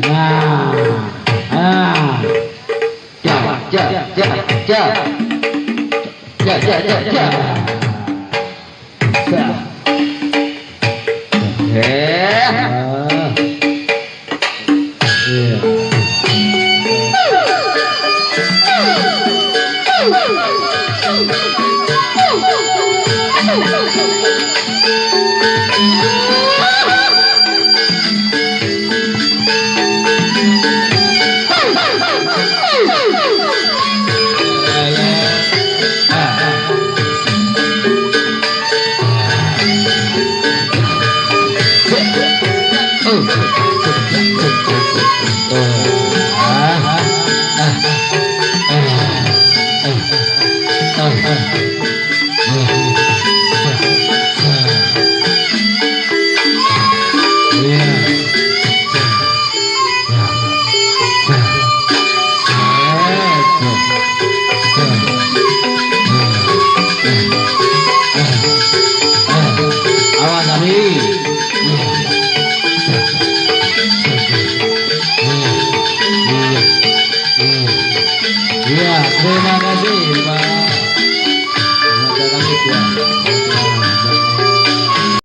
Nah, ah, ja, ja, ja, ja, ja, ja, ja, ja. Terima kasih Pak. Terima kasih ya.